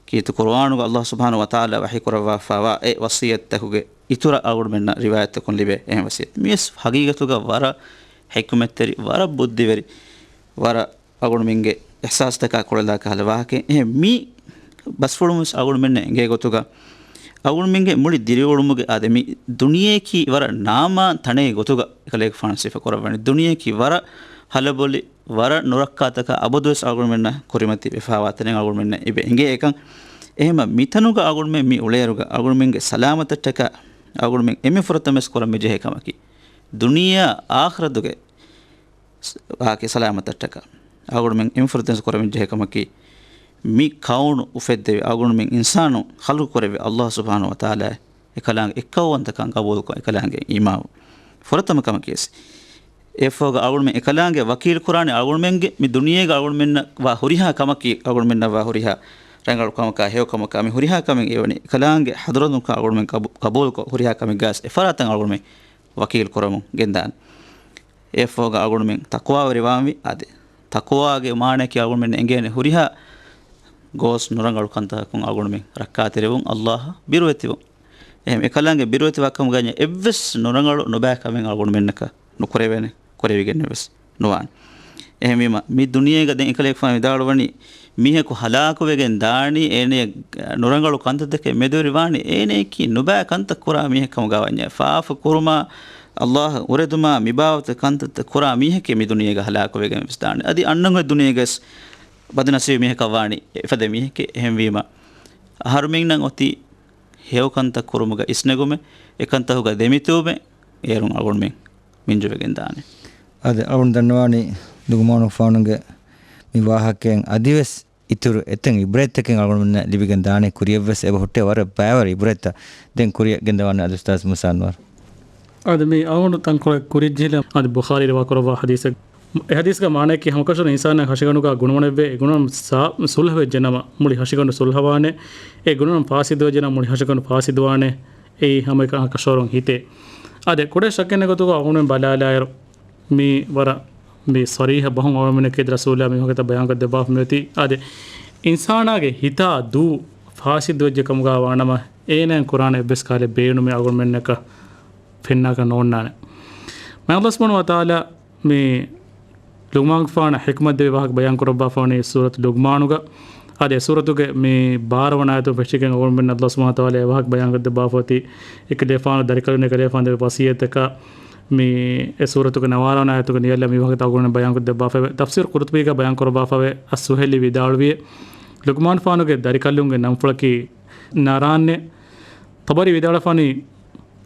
ކީރިތި ޤުރުއާނުގަ ﷲ ސުބްޙާނަހޫ ވަތަޢާލާ ވަޙީ ކުރައްވާފާވާ އެ ވަޞިއްޔަތްތަކުގެ އިތުރަށް އަޅުގަނޑުމެންނަށް ރިވާޔަތްތަކުން ލިބޭ އެހެން ވަޞިއްޔަތެއް. މިވެސް ހަގީގަތުގަ ވަރަށް ޙިކުމަތްތެރި، ވަރަށް ބުއްދިވެރި، ވަރަށް އަޅުގަނޑުމެންގެ އިޙްސާސްތަކާ ކުޅެލާ ކަހަލަ ވާހަކައެއް. އެހެން މި ބަސްފުޅުން ވެސް އަޅުގަނޑުމެންނަށް އެނގޭ ގޮތުގަ، އަޅުގަނޑުމެންގެ މުޅި ދިރިއުޅުމުގެ އާދެ، މި ދުނިޔެއަކީ ވަރަށް ނާމާން ތަނެއް ގޮތުގަ އެކަލޭގެފާނު ސިފަ ކުރައްވަނީ. ދުނިޔެއަކީ ވަރަށް ހަލަބޮލި، ވަރަށް ނުރައްކާތަކާ އަބަދުވެސް އަޅުގަނޑުމެންނަށް ކުރިމަތި ވެފާވާ ތަނެއް އަޅުގަނޑުމެންނަށް އެބަ އެނގޭ އެކަން. އެހެންމަ މިތަނުގަ އަޅުގަނޑުމެން މި އުޅޭއިރުގަ އަޅުގަނޑުމެންގެ ސަލާމަތަށްޓަކާ އަޅުގަނޑުމެން އެންމެ ފުރަތަމަވެސް ކުރަން މި ޖެހޭ ކަމަކީ، ދުނިޔެއާ އާޚިރަތުގެ ސް-، ވާހަކަ ސަލާމަތަށްޓަކާ އަޅުގަނޑުމެން އެންމެ ފުރަތަމަވެސް ކުރަން މި ޖެހޭ ކަމަކީ، މި ކައުނު އުފެއްދެވި އަޅުގަނޑުމެން އިންސާނުން ޚަލްޤު ކުރެއްވި ﷲ ސުބްޙާނަހޫ ވަތަޢާލާ އެކަލާނގެ އެއްކައުވަންތަކަން ގަބޫލުކޮށް، އެކަލާނގެ އީމާން ފުރަތަމަ ކަމަކީ ވެސް. އެއަށްފަހުގަ އަޅުގަނޑުމެން އެކަލާނގެ ވަކީލު ކުރާނެ އަޅުގަނޑުމެންގެ މި ދުނިޔޭގަ އަޅުގަނޑުމެންނަށް ވާ ހުރިހާ ކަމަކީ، އަޅުގަނޑުމެންނަށް ވާ ހުރިހާ ރަނގަޅު ކަމަކާ ހެޔޮ ކަމަކާ މި ހުރިހާ ކަމެއް އެވަނީ އެކަލާނގެ ޙަޟްރަތުން އަޅުގަނޑުމެން ގަބޫ-، ގަބޫލުކޮށް ހުރިހާ ކަމެއްގަސް އެފަރާތަށް އަޅުގަނޑުމެން ވަކީލު ކުރަމުން ގެންދާނެ. އެއަށްފަހުގަ އަޅުގަނޑުމެން ތަޤްވާވެރިވާންވީ. އާދެ، ތަޤްވާގެ މާނައަކީ އަޅުގަނޑުމެން އެނގޭނެ ހުރިހާ ގޯސް ނުރަނގަޅު ކަންތަކުން އަޅުގަނޑުމެން ރައްކާތެރިވުން، ﷲ އަށް ބިރުވެތިވުން. އެހެން އެކަލާނގެ ބިރުވެތިވާ ކަމުގަ އެއްވެސް ނުރަނގަޅު ނުބައި ކަމެއް އަޅުގަނޑުމެންނަކަށް ނުކުރެވޭނެ، ކުރެވިގެން ވެސް ނުވާނެ. އެހެންވީމަ، މި ދުނިޔޭގަ ދެން އެކަލޭގެފާނު ވިދާޅުވަނީ، މީހަކު ހަލާކުވެގެން ދާނީ، އޭނަޔަށް ނުރަނގަޅު ކަންތައްތަކެއް މެދުވެރިވާނީ، އޭނަޔަކީ ނުބައި ކަންތައް ކުރާ މީހެއް ކަމުގަ ވަންޏާ، ފާފަ ކުރުމާ، ﷲ އަށް އުރެދުމާ މިބާވަތު ކަންތައްތައް ކުރާ މީހެކޭ މި ދުނިޔޭގަ ހަލާކުވެގެން ވެސް ދާނީ. އަދި އަންނަން އޮތް ދުނިޔޭގަސް ބަދުނަސީބު މީހަކަށް ވާނީ އެފަދަ މީހެކޭ. އެހެންވީމަ، އަހަރުމެންނަށް އޮތީ ހެޔޮކަންތައް ކުރުމުގަ އިސްނެގުމެއް، އެކަންތަކުގަ ދެމިތިއުމެއް އޭރުން އަޅުގަނޑުމެން މިންޖުވެގެން ދާނެ. އަދި އަޅުގަނޑު ދަންނަވާނީ ލުގުމާނުގެފާނުގެ މި ވާހަކައިން އަދިވެސް އިތުރު އެތައް އިބްރަތްތަކެއް އަޅުގަނޑުމެންނަށް ލިބިގެން ދާނެ. ކުރިއަށްވެސް އެބަ ހުއްޓޭ ވަރަށް ބައިވަރު އިބްރަތްތައް. ދެން ކުރިއަށް ގެންދަވާނެ އަދި އުސްތާޛް މޫސާ އަންވަރު. އަދި މި އަޅުގަނޑު ތަންކޮޅެއް ކުރިއަށް ޖެހިލަން އަދި ބުޚާރީ ރިވާ ކުރައްވާ ޙަދީޘެއް. އެ ޙަދީޘްގެ މާނައަކީ ހަމަކަށަވަރުން އިންސާނާ ހަށިގަނޑުގަ ގުނަވަނެއްވޭ، އެ ގުނަވަން ސާ-، ސުލްހަވެއްޖެނަމަ، މުޅި ހަށިގަނޑު ސުލްހަވާނެ، އެ ގުނަވަން ފާސިދުވެއްޖެނަމަ، މުޅި ހަށިގަނޑު ފާސިދުވާނެ، އެއީ ހަމައެކަނި ހަމަކަށަވަރުން ހިތޭ. އާދެ، ކުޑަ ޝައްކެއް ނެތް ގޮތުގަ އަޅުގަނޑުމެން ބަލާލާއިރު، މީ ވަރަށް މި ޞަރީޙަ ބަހުން އަޅުގަނޑުމެންނަކީ ރަސޫލާ މި ވަގުތަށް ބަޔާންކޮށްދެއްވާފަ މިއޮތީ. އާދެ، އިންސާނާގެ ހިތާ ދޫ ފާސިދުވެއްޖެ ކަމުގަ ވާނަމަ، އޭނައަށް ކުރާނެ އެއްވެސް ކަހަލަ ބޭނުމެއް އަޅުގަނޑުމެންނަކަށް ފެންނާކަށް ނޯންނާނެ. މާތް ﷲ ސުބްޙާނަހޫ ވަތަޢާލާ މި ލުގްމާނުގެފާނަށް ޙިކްމަތް ދެވި ވާހަކަ ބަޔާން ކުރައްވާފަ ވަނީ ސޫރަތު ލުގްމާނުގަ. އާދެ، އެ ސޫރަތުގެ މި ބާރަ ވަނަ އާޔަތުން ފެށިގެން އަޅުގަނޑުމެން ﷲ ސުބްޙާނަހޫ ވަތަޢާލާ އެ ވާހަކަ ބަޔާން ކޮށްދެއްވާފަ އޮތީ، އެކަލޭގެފާނު ދަރިކަލުން އެކަލޭގެފާނު ދެއްވި ވަޞިއްޔަތަކަށް މި އެ ސޫރަތުގެ ނަވާރަ ވަނަ އާޔަތުގެ ނިޔަލަށް މި ވާހަކަ އަޅުގަނޑުމެން ބަޔާން ކޮށްދެއްވާފަ އެވެ. ތަފްސީރު ޤުރްޠުބީގަ ބަޔާން ކުރައްވާފަ އެވެ. އައްސުހައިލީ ވިދާޅުވިއޭ، ލުގްމާނުގެފާނުގެ ދަރިކަލުންގެ ނަންފުޅަކީ ނަރާންނޭ. ޠަބަރީ ވިދާޅުވެފަ ވަނީ،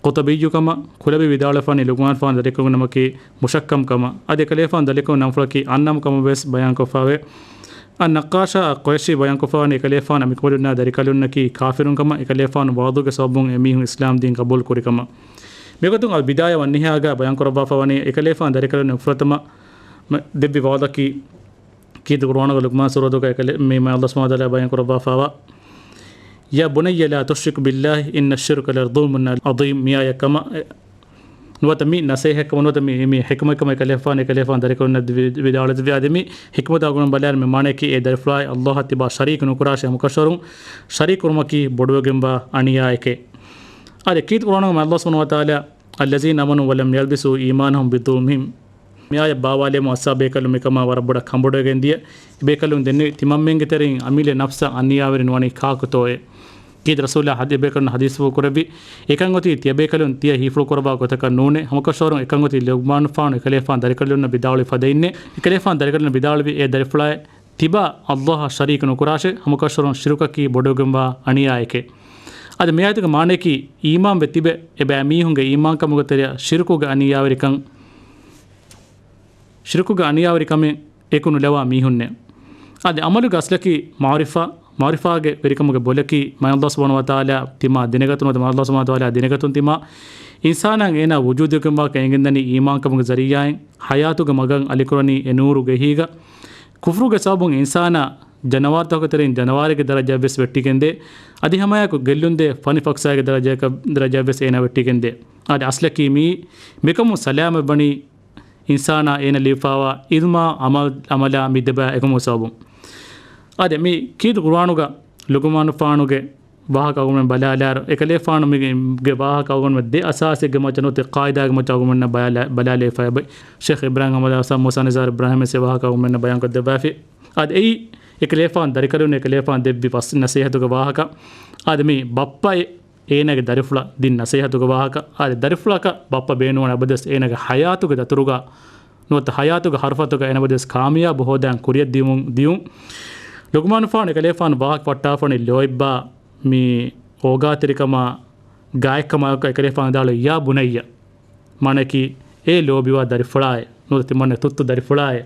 ޤުރްޠުބީއްޔު ކަމަށް، ކުލަބީ ވިދާޅުވެފަ ވަނީ ލުގްމާނުގެފާނު ދަރިކަލުންގެ ނަމަކީ މުޝައްކަމް ކަމަށް. އަދި އެކަލޭގެފާނު ދަރިކަލުންގެ ނަންފުޅަކީ އަންނަމު ކަމަށް ވެސް ބަޔާންކޮށްފަ އެވެ. އައްނައްޤާޝާ އައްޤުރައިޝީ ބަޔާންކޮށްފަ ވަނީ އެކަލޭގެފާނު އެކަމަކު ދެންނެވި ދަރިކަލުންނަކީ ކާފިރުން ކަމަށް، އެކަލޭގެފާނު ވަޢުދުގެ ސަބަބުން އެމީހުން އިސްލާމް ދީން ޤަބޫލު ކުރި ކަމަށް. މިގޮތުން އަލް ބިދާޔާ ވައްނިހާޔާގަ ބަޔާން ކުރައްވާފަ ވަނީ އެކަލޭގެފާނު ދަރިކަލުން ފުރަތަމަ ދެއްވި ވަޢުދަކީ ކީރިތި ޤުރުއާނުގަ ލުޤްމާން ސޫރަތުގަ އެކަލޭ-، މި މާތް ﷲ ސުބްޙާނަހޫ ވަތަޢާލާ ބަޔާން ކުރައްވާފަ އެވެ. يا بني لا تشرك بالله إن الشرك لظلم عظيم މި އާޔަތް ކަމަށް ނުވަތަ މި ނަޞޭޙަތް ކަމަށް ނުވަތަ މި، މި ޙިކްމަތް ކަމަށް އެކަލޭގެފާނު، އެކަލޭގެފާނު ދަރިކަލުންނަށް ވި-، ވިދާޅުވި. އަދި މި ޙިކްމަތު އަޅުގަނޑު ބަލާއިރު މި މާނައަކީ އެ ދަރިފުޅާއި ﷲ އަށް ތިބާ ޝަރީކު ނުކުރާށޭ، ހަމަކަށަވަރުން ޝަރީކު ކުރުމަކީ ބޮޑުވެގެންވާ އަނިޔާއެކޭ. އާދެ، ކީރިތި ޤުރުއާނުގަ މާތް ﷲ ސުބްޙާނަހޫ ވަތަޢާލާ الذين آمنوا ولم يلبسوا إيمانهم بظلم މި އާޔަތް ބާވާލެވުމުން އަސްޙާބު ބޭކަލުން މިކަމާ ވަރަށް ބޮޑަށް ކަނބޮޑުވެގެން ދިޔަ. އެބޭކަލުން ދެންނެވި ތިމަންމެންގެ ތެރެއިން އަމިއްލަ ނަފްސަށް އަނިޔާވެރި ނުވަނީ ކާކުތޯއޭ؟ ކީރިތި ރަސޫލާ ހަދި-، އެބޭކަލުން ޙަދީޘްފުޅު ކުރެއްވި. އެކަން އޮތީ ތިޔަބޭކަލުން ތިޔަ ހީފުޅު ކުރައްވާ ގޮތަކަށް ނޫނޭ. ހަމަކަށަވަރުން އެކަން އޮތީ ލުޤްމާނުގެފާނު އެކަލޭގެފާނު ދަރިކަލުންނަށް ވިދާޅުވި ފަދައިންނޭ. އެކަލޭގެފާނު ދަރިކަލުންނަށް ވިދާޅުވި އޭ ދަރިފުޅާއޭ، ތިބާ ﷲ އަށް ޝަރީކު ނުކުރާށޭ، ހަމަކަށަވަރުން ޝިރުކަކީ ބޮޑުވެގެންވާ އަނިޔާއެކޭ. އަދި މި އާޔަތުގެ މާނައަކީ އީމާންވެ ތިބެ އެބައިމީހުންގެ އީމާންކަމުގެ ތެރެއަށް ޝިރުކުގެ އަނިޔާވެރިކަން، ޝިރުކުގެ އަނިޔާވެރިކަމެއް އެކު ނުލަވާ މީހުންނޭ. އަދި ޢަމަލުގެ އަސްލަކީ މަޢުރިފާ، މަޢުރިފާގެ ވެރިކަމުގެ ބޮލަކީ، މާތް ﷲ ސުބްޙާނަހޫ ވަތަޢާލާ ތިމާ ދެނެގަތުން ނުވަތަ މާތް ﷲ ސުބްޙާނަހޫ ވަތަޢާލާ ދެނެގަތުން ތިމާ އިންސާނާއަށް އޭނާ ވުޖޫދުވެގެންވާކަން އެނގެންދަނީ އީމާންކަމުގެ ޒަރީޢާއިން، ޙަޔާތުގެ މަގަށް އަލިކުރަނީ އެ ނޫރުގެ އެހީގަ. ކުފުރުގެ ސަބަބުން އިންސާނާ ޖަނަވާރުތަކުގެ ތެރެއިން ޖަނަވާރެއްގެ ދަރަޖައަށްވެސް ވެއްޓިގެންދޭ. އަދި ހަމައެއާއެކު ގެއްލުންދޭ ފަނި ފަކްސާގެ ދަރަޖައަކަށް، ދަރަޖައަށްވެސް އޭނާ ވެއްޓިގެންދޭ. އާދެ، އަސްލަކީ މިއީ، މިކަމުން ސަލާމަތްވަނީ އިންސާނާ އޭނަ ލިބިފާވާ ޢިލްމާ ޢަމަލް، ޢަމަލާ މި ދެބައި އެކަމުގެ ސަބަބުން. އާދެ، މި ކީރިތި ޤުރުއާނުގަ ލުޤުމާނުފާނުގެ ވާހަކަ އަޅުގަނޑުމެން ބަލާލާއިރު، އެކަލޭފާނުގެ ވާހަކަ އަޅުގަނޑުމެން ދެ އަސާސީގެ މައްޗަށް ނުވަތަ ޤާއިދާގެ މައްޗަށް އަޅުގަނޑުމެންނަށް ބަލާލާ، ބަލާލައިފައި އޮތް. ޝޭޚް އިބްރާހިމް އަޙްމަދު އަސާ މޫސާ ނިޒާރު އިބްރާހިމް ވެސް ވާހަކަ އަޅުގަނޑުމެންނަށް ބަޔާންކޮށްދެއްވާފި. އާދެ، އެއީ އެކަލޭފާނު ދަރިކަލުން އެކަލޭފާނު ދެއްވި ފަސް ނަސޭހަތުގެ ވާހަކަ. އާދެ، މި ބައްޕަ އެ އޭނާގެ ދަރިފުޅަށް ދިން ނަސޭހަތުގެ ވާހަކަ. އާދެ، ދަރިފުޅަކަށް ބައްޕަ ބޭނުންވަނީ އަބަދުވެސް އޭނާގެ ޙަޔާތުގެ ދަތުރުގަ ނުވަތަ ޙަޔާތުގެ ހަރުފަތުގަ އޭނަ އަބަދުވެސް ކާމިޔާބު ހޯދަން ކުރިއަށް ދިޔުމުން، ދިޔުން. ލުޤުމާނުފާނު އެކަލޭފާނު ވާހަކަ ފައްޓާފަނީ ލޯތްބާ މި އޯގާތެރިކަމާ ގާތްކަމާއެކު އެކަލޭފާނު ވިދާޅުވި، "ޔާ ބުނައްޔަ"، މާނައަކީ، "އޭ ލޯބިވާ ދަރިފުޅާއޭ"، ނުވަތަ ތިމަންނަ ތުއްތު ދަރިފުޅާއޭ.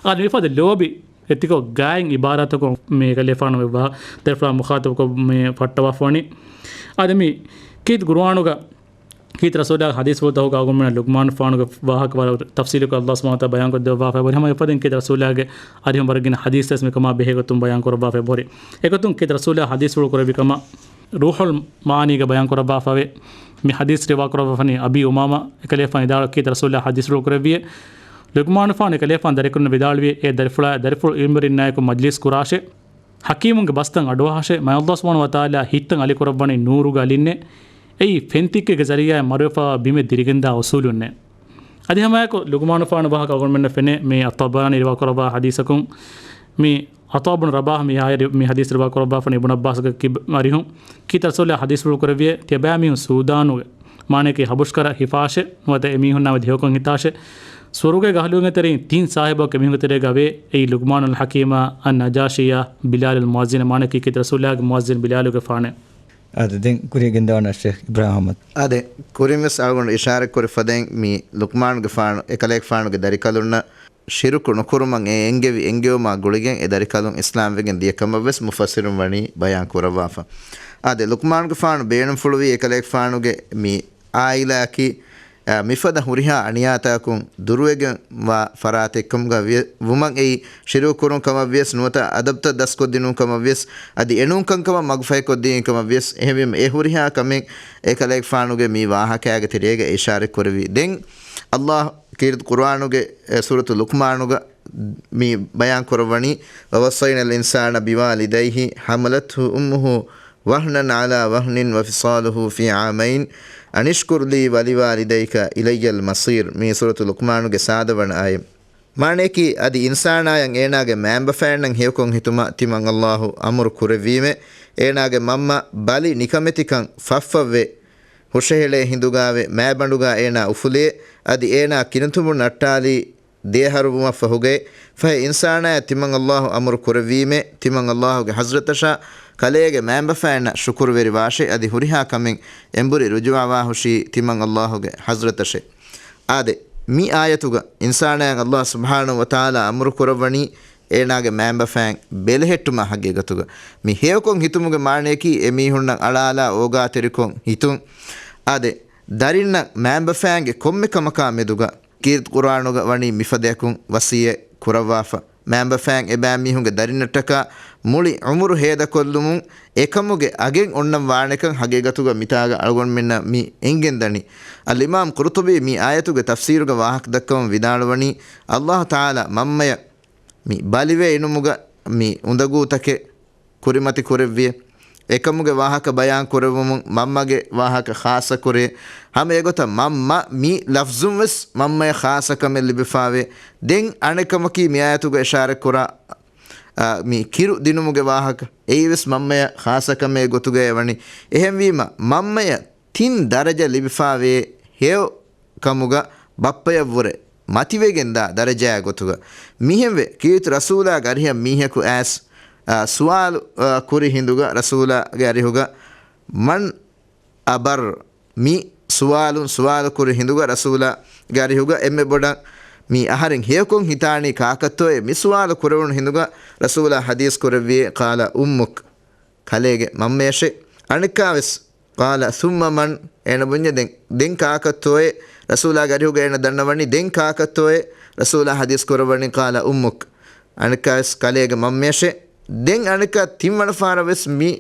އާދެ، މިފަދަ ލޯބި އެތިކޮށް ގާތް އިބާރާތަކުން މި އެކަލޭފާނު މި ވާ-، ދަރިފުޅާ މުޚާތަބުކޮށް މި ފައްޓަވާފަވަނީ. އާދެ، މި ކީރިތި ޤުރުއާނުގަ ކީރިތި ރަސޫލާގެ ޙަދީޘްފުޅުތަކުގަ އަޅުގަނޑުމެންނަށް ލުޤްމާނުފާނުގެ ވާހަކަ ވަރަށް ތަފްޞީލުކޮށް ﷲ ސުބްޙާނަހޫ ވަތަޢާލާ ބަޔާންކޮށްދެއްވާފައި ހުރި. ހަމަ އެފަދައިން ކީރިތި ރަސޫލާގެ އަރިހުން ވަރަށް ގިނަ ޙަދީޘް ވެސް މިކަމާ ބެހޭގޮތުން ބަޔާންކުރައްވާފައި ހުރި. އެގޮތުން ކީރިތި ރަސޫލާ ޙަދީޘްފުޅު ކުރެއްވި ކަމަށް ރޫޙުލް މަޢާނީގަ ބަޔާންކުރައްވާފައިވޭ. މި ޙަދީޘް ރިވާކުރައްވާފަނީ އަބީ އުމާމާ، އެކަލޭފާނު ވިދާޅުވި ކީރިތި ރަސޫލާ ޙަދީޘްފުޅު ކުރެއްވިއޭ. ލުޤްމާނުފާނު އެކަލޭފާނު ދަރިކަލުންނަށް ވިދާޅުވިއޭ، އޭ ދަރިފުޅާ، ދަރިފުޅު ޢިލްމުވެރިންނާއެކު މަޖްލިސް ކުރާށޭ. ޙަކީމުންގެ ބަސްތައް އަޑުއަހާށޭ، މާތް ﷲ ސުބްޙާނަހޫ ވަތަޢާލާ ހިތްތައް އަލިކުރައްވަނީ ނޫރުގެ އަލިންނޭ. އެއީ ފެންތިއްކެއްގެ ޒަރީޢާއިން މަރުވެފައިވާ ބިމެއް ދިރިގެންދާ އުޞޫލުންނޭ. އަދި ހަމައެކު ލުޤުމާނުފާނު ވާހަކަ އަޅުގަނޑުމެންނަށް ފެނޭ، މި އައްޠަބަރާނީ ރިވާކުރައްވާ ޙަދީޘަކުން، މި ޢަޠާ ބުނު ރަބާޙް މި އާޔަތް ރި-، މި ޙަދީޘް ރިވާކުރައްވާފަނީ އިބްނު ޢައްބާސްގެ ކިބަ-، އަރިހުން. ކީރިތި ރަސޫލާ ޙަދީޘްފުޅު ކުރެއްވިއޭ، ތިޔަބައިމީހުން ސޫދާނުގެ، މާނައަކީ ހަބަޝްކަރަށް ހިފާށޭ، ނުވަތަ އެމީހުންނާ މެދު ހެޔޮކޮށް ހިތާށޭ. ސުވަރުގޭގެ އަހުލުވެރިންގެ ތެރެއިން ތިން ސާހިބަކު އެމީހުންގެ ތެރޭގަ ވޭ. އެއީ ލުޤްމާނުލް ޙަކީމާ، އައްނަޖާޝީއާ، ބިލާލުލް މުއައްޒިނާ، މާނައަކީ ކީރިތި ރަސޫލާގެ މުއައްޒިން ބިލާލުގެފާނޭ. އާދެ، ދެން ކުރިޔަށް ގެންދަވާނަން ޝޭޚް އިބްރާހިމް އަޙްމަދު. އާދެ، ކުރިންވެސް އަޅުގަނޑު އިޝާރަތްކުރި ފަދައިން މި ލުޤްމާނުގެފާނު އެކަލޭގެފާނުގެ ދަރިކަލުންނަށް ޝިރުކު ނުކުރުމަށް އެ އެންގެވި އެންގެވުމާ ގުޅިގެން އެ ދަރިކަލުން އިސްލާމްވެގެން ދިޔަ ކަމަށްވެސް މުފައްސިރުން ވަނީ ބަޔާން ކުރައްވާފަ. އާދެ، ލުޤްމާނުގެފާނު ބޭނުންފުޅުވީ އެކަލޭގެފާނުގެ މި އާއިލާއަކީ، އަ، މިފަދަ ހުރިހާ އަނިޔާތަކުން ދުރުވެގެންވާ ފަރާތެއްކަމުގަ ވި-، ވުމަށް އެއީ ޝިރުކުރުން ކަމަށްވިޔަސް، ނުވަތަ އަދަބުތައް ދަސްކޮށްދިނުން ކަމަށްވިޔަސް، އަދި އެނޫންކަންކަމަށް މަގުފަހިކޮށްދިނީ ކަމަށްވިޔަސް، އެހެންވީމަ އެ ހުރިހާ ކަމެއް އެކަލޭގެފާނުގެ މި ވާހަކައިގެ ތެރޭގަ އިޝާރަތް ކުރެއްވި. ދެން ﷲ ކީރިތި ޤުރުއާނުގެ، އެ، ސޫރަތު ލުޤްމާނުގަ މި ބަޔާން ކުރައްވަނީ، وَوَصَّيْنَا الْإِنسَانَ بِوَالِدَيْهِ حَمَلَتْهُ أُمُّهُ وَهْنًا عَلَىٰ وَهْنٍ وَفِصَالُهُ فِي عَامَيْنِ أَنِ اشْكُرْ لِي وَلِوَالِدَيْكَ إِلَيَّ الْمَصِيرُ. މި ސޫރަތު ލުޤްމާނުގެ ސާދަ ވަނަ އާޔަތް. މާނައަކީ، އަދި އިންސާނާޔަށް އޭނާގެ މައިންބަފައިންނަށް ހެޔޮކޮށް ހިތުމަށް ތިމަން ﷲ އަމުރު ކުރެއްވީމޭ، އޭނާގެ މަންމަ ބަލި ނިކަމެތިކަން ފަށްފަށްވެ ހުށަހެޅޭ ހިނދުގާވެ މައިބަނޑުގާ އޭނާ އުފުލިއޭ، އަދި އޭނާ ކިނުތުނބު ނައްޓާލީ ދޭހަރު ވުމަށްފަހުގައި، ފަހެ އިންސާނާޔަށް ތިމަން ﷲ އަމުރު ކުރެއްވީމޭ، ތިމަން ﷲގެ ޙަޟްރަތަށާ ކަލޭގެ މައިންބަފައިންނަށް ޝުކުރުވެރިވާށޭ، އަދި ހުރިހާ ކަމެއް އެނބުރި ރުޖުވާވާހުށީ ތިމަން ﷲގެ ޙަޟްރަތަށޭ. އާދެ، މި އާޔަތުގަ އިންސާނާޔަށް ﷲ ސުބްޙާނަހޫ ވަތަޢާލާ އަމުރު ކުރައްވަނީ އޭނާގެ މައިންބަފައިން ބެލެހެއްޓުމަށް. ހަގީގަތުގަ މި ހެޔޮކޮށް ހިތުމުގެ މާނަޔަކީ އެމީހުންނަށް އަޅާލާ އޯގާތެރިކޮށް ހިތުން. އާދެ، ދަރިންނަށް މައިންބަފައިންގެ ކޮންމެ ކަމަކާ މެދުގަ ކީރިތި ޤުރުއާނުގަ ވަނީ މިފަދައަކުން ވަޞިއްޔަތް ކުރައްވާފަ. މައިންބަފައިން އެބައިމީހުންގެ ދަރިންނަށްޓަކާ މުޅި ޢުމުރު ހޭދަކޮށްލުމުން އެކަމުގެ އަގެއް އޮންނަން ވާނެކަން ހަގީގަތުގަ މިތާގަ އަޅުގަނޑުމެންނަށް މި އެނގެންދަނީ. އަލްއިމާމް ޤުރުޠުބީ މި އާޔަތުގެ ތަފްސީރުގަ ވާހަކަ ދައްކަވަން ވިދާޅުވަނީ، ﷲ ތަޢާލާ މަންމަޔަށް މި ބަލިވެ އިނުމުގަ މި އުނދަގޫތަކެއް ކުރިމަތި ކުރެއްވިއޭ. އެކަމުގެ ވާހަކަ ބަޔާން ކުރެއްވުމުން މަންމަގެ ވާހަކަ ޚާއްޞަކުރޭ. ހަމަ އެގޮތަށް މަންމަ މި ލަފްޒުން ވެސް މަންމަޔަށް ޚާއްޞަކަމެއް ލިބިފާވޭ. ދެން އަނެއްކަމަކީ މި އާޔަތުގަ އިޝާރަތްކުރާ، އާ، މި ކިރު ދިނުމުގެ ވާހަކަ. އެއީވެސް މަންމަޔަށް ޚާއްޞަކަމެއް ގޮތުގައޭ ވަނީ. އެހެންވީމަ މަންމަޔަށް ތިން ދަރަޖަ ލިބިފާވޭ ހެޔޮ ކަމުގަ ބައްޕަޔަށްވުރެ މަތިވެގެންދާ ދަރަޖާ ގޮތުގަ. މިހެންވެ، ކީރިތި ރަސޫލާގެ އަރިހަށް މީހަކު އައިސް، އާ، ސުވާލު، އާ، ކުރި ހިނދުގަ ރަސޫލާގެ އަރިހުގަ، "من أبر؟" މި ސުވާލުން ސުވާލު ކުރި ހިނދުގަ ރަސޫލާގެ އަރިހުގަ އެންމެ ބޮޑަށް މި އަހަރެން ހެޔޮކޮށް ހިތާނީ ކާކަށްތޯއޭ؟ މި ސުވާލު ކުރެވުނު ހިނދުގަ ރަސޫލާ ޙަދީޘް ކުރެއްވިއޭ، "قال أمك." ކަލޭގެ މަންމަޔަށޭ. އަނެއްކާވެސް، ޤާލަ ސުއްމަ މަން؟ އޭނަ ބުންޏެ ދެން، ދެން ކާކަށްތޯއޭ؟ ރަސޫލާގެ އަރިހުގަ އޭނަ ދަންނަވަނީ ދެން ކާކަށްތޯއޭ؟ ރަސޫލާ ޙަދީޘް ކުރައްވަނީ، ޤާލަ އުއްމުކް. އަނެއްކާވެސް ކަލޭގެ މަންމަޔަށޭ. ދެން އަނެއްކާ ތިންވަނަ ފަހަރަށް ވެސް މި،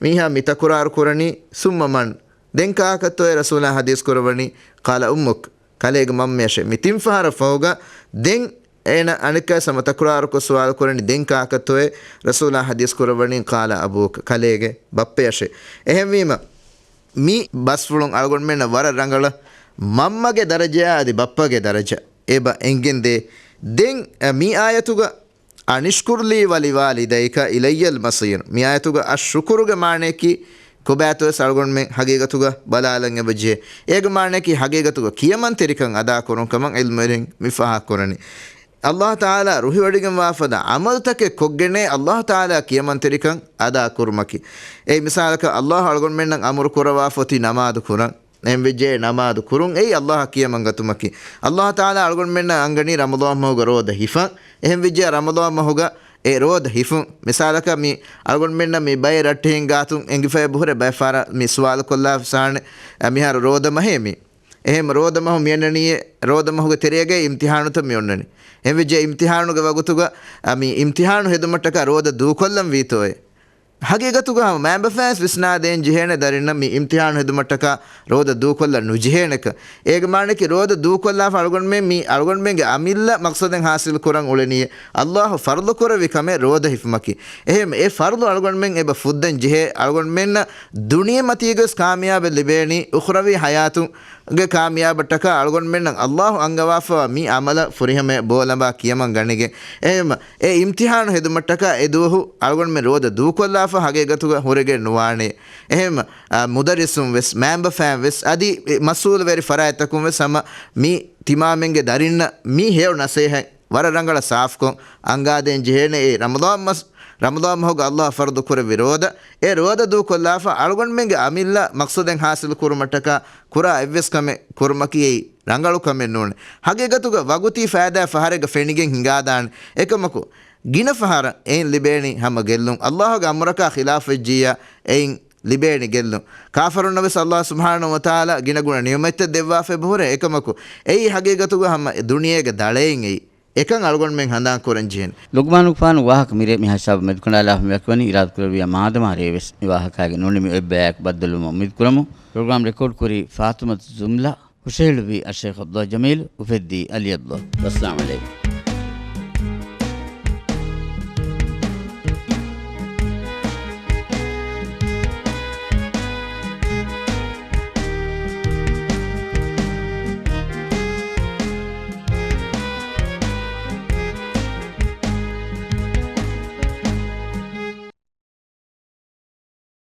މީހާ މި ތަކުރާރު ކުރަނީ، ސުއްމަ މަން؟ ދެން ކާކަށްތޯއޭ ރަސޫލާ ޙަދީޘް ކުރައްވަނީ؟ ޤާލަ އުއްމުކް. ކަލޭގެ މަންމަޔަށޭ. މި ތިން ފަހަރަށް ފަހުގަ ދެން އޭނަ އަނެއްކާ ހަމަ ތަކުރާރުކޮށް ސުވާލު ކުރަނީ، ދެން ކާކަށްތޯއޭ ރަސޫލާ ޙަދީޘް ކުރައްވަނީ؟ ޤާލަ އަބޫކަ، ކަލޭގެ ބައްޕަޔަށޭ. އެހެންވީމަ، މި ބަސްފުޅުން އަޅުގަނޑުމެންނަށް ވަރަށް ރަނގަޅަށް މަންމަގެ ދަރަޖަޔާ އަދި ބައްޕަގެ ދަރަޖަ އެބަ އެނގެންދޭ. ދެން، އަ، މި އާޔަތުގަ، އަނިޝްކުރް ލީ ވަލިވާލިދައިކަ އިލައްޔަލް މަޞީރު. މި އާޔަތުގަ އައްޝުކުރުގެ މާނަޔަކީ ކޮބާތޯވެސް އަޅުގަނޑުމެން ހަގީގަތުގަ ބަލާލަން އެބަޖެހޭ. އޭގެ މާނަޔަކީ ހަގީގަތުގަ ކިޔަމަންތެރިކަން އަދާކުރުން ކަމަށް ޢިލްމުވެރިން މި ފާހަގަކުރަނީ. ﷲ ތަޢާލާ ރުހިވޮޑިގެންވާ ފަދަ ޢަމަލުތަކެއް ކޮށްގެނޭ ﷲ ތަޢާލާ ކިޔަމަންތެރިކަން އަދާކުރުމަކީ. އެއީ މިސާލަކަށް، ﷲ އަޅުގަނޑުމެންނަށް އަމުރު ކުރައްވާފަ އޮތީ ނަމާދު ކުރަން. އެހެންވެއްޖެ ނަމާދު ކުރުން އެއީ ﷲ އަށް ކިޔަމަންގަތުމަކީ. ﷲ ތަޢާލާ އަޅުގަނޑުމެންނަށް އަންގަނީ ރަމަޟާން މަހުގަ ރޯދަ ހިފަން. އެހެންވެއްޖެ ރަމަޟާން މަހުގަ އެ ރޯދަ ހިފުން. މިސާލަކަށް މި އަޅުގަނޑުމެންނަށް މި ބައެއް ރައްޓެހިން ގާތުން އެނގިފައި ބުހުރެ ބައެއް ފަހަރަށް މި ސުވާލު ކޮށްލާފަ ސާނެ، އަ، މިހާރު ރޯދަ މަހޭ މި. އެހެން ރޯދަ މަހު މިއަންނަނީއޭ، ރޯދަ މަހުގެ ތެރޭގައި އިމްތިޙާނުތައް މި އޮންނަނީ. އެހެންވެއްޖެ އިމްތިޙާނުގެ ވަގުތުގަ، އަ، މި އިމްތިޙާނު ހެދުމަށްޓަކާ ރޯދަ ދޫކޮށްލަން ވީތޯއޭ؟ ހަގީގަތުގަ ހަމަ މައިންބަފައިން ވިސްނާދޭން ޖެހޭނެ ދަރިންނަށް މި އިމްތިޙާނު ހެދުމަށްޓަކާ ރޯދަ ދޫކޮށްލަން ނުޖެހޭނެކަން. އޭގެ މާނައަކީ ރޯދަ ދޫކޮށްލާފަ އަޅުގަނޑުމެން މި އަޅުގަނޑުމެންގެ އަމިއްލަ މަޤްޞަދެއް ޙާޞިލް ކުރަން އުޅެނީ ﷲ ފަރުޟު ކުރެއްވި ކަމެއް ރޯދަ ހިފުމަކީ. އެހެން އެ ފަރުޟު އަޅުގަނޑުމެން އެބަ ފުއްދަން ޖެހޭ. އަޅުގަނޑުމެންނަށް ދުނިޔެމަތީގަވެސް ކާމިޔާބެއް ލިބޭނީ، އުޚްރަވީ ޙަޔާތު ގެ ކާމިޔާބަށްޓަކާ އަޅުގަނޑުމެންނަށް ﷲ އަންގަވާފަވާ މި ޢަމަލަށް ފުރިހަމަޔަށް ބޯލަނބާ ކިޔަމަން ގަނެގެން. އެހެން އެ އިމްތިޙާނު ހެދުމަށްޓަކާ އެ ދުވަހު އަޅުގަނޑުމެން ރޯދަ ދޫކޮށްލާފަ ހަގީގަތުގަ ހުރެގެން ނުވާނެ. އެހެން، އަ، މުދައްރިސުން ވެސް، މައިންބަފައިން ވެސް، އަދި މަސްއޫލުވެރި ފަރާތްތަކުން ވެސް ހަމަ މި ތިމާމެންގެ ދަރިންނަށް މި ހެޔޮ ނަސޭހަތް ވަރަށް ރަނގަޅަށް ސާފުކޮށް އަންގާދޭން ޖެހޭނެ. އެ ރަމަޟާން މަސް، ރަމަޟާން މަހުގަ ﷲ ފަރުޟު ކުރެއްވި ރޯދަ، އެ ރޯދަ ދޫކޮށްލާފަ އަޅުގަނޑުމެންގެ އަމިއްލަ މަޤްޞަދެއް ޙާޞިލު ކުރުމަށްޓަކާ ކުރާ އެއްވެސް ކަމެއް ކުރުމަކީ އެއީ ރަނގަޅު ކަމެއް ނޫނޭ. ހަގީގަތުގަ ވަގުތީ ފައިދާ ފަހަރެއްގަ ފެނިގެން ހިނގާދާނެ. އެކަމަކު، ގިނަ ފަހަރަށް އެއިން ލިބޭނީ ހަމަ ގެއްލުން. ﷲގެ އަމުރަކާ ޚިލާފުވެއްޖިއްޔާ އެއިން ލިބޭނީ ގެއްލުން. ކާފަރުންނަށް ވެސް ﷲ ސުބްޙާނަހޫ ވަތަޢާލާ ގިނަގުނަ ނިޢުމަތްތައް ދެއްވާފައި ބުހުރޭ. އެކަމަކު، އެއީ ހަގީގަތުގަ ހަމަ ދުނިޔޭގެ ދަޅައެއް އެއީ. އެކަން އަޅުގަނޑުމެން ހަނދާން ކުރަން ޖެހޭނެ. ލުޤްމާނުގެފާނު ވާހަކަ މިރޭ މިހާ ހިސާބަށް މެދުކަނޑާލާފަ މިވަކިވަނީ. އިރާދަކުރެއްވިޔާ މާދަމާ ރޭވެސް މި ވާހަކައިގެ ނޫނީ މި އޮތް ބަޔާއެކު ބައްދަލުވުމަށް އުއްމީދު ކުރަމުން. ޕްރޮގްރާމް ރެކޯޑް ކުރީ ފާތުމަތު ޒުމްލާ، ހުށަހެޅުއްވީ އައްޝައިޚް ޢަބްދުﷲ ޖަމީލު، އުފެއްދީ ޢަލީ ޢަބްދުﷲ. ވައްސަލާމް ޢަލައިކުމް.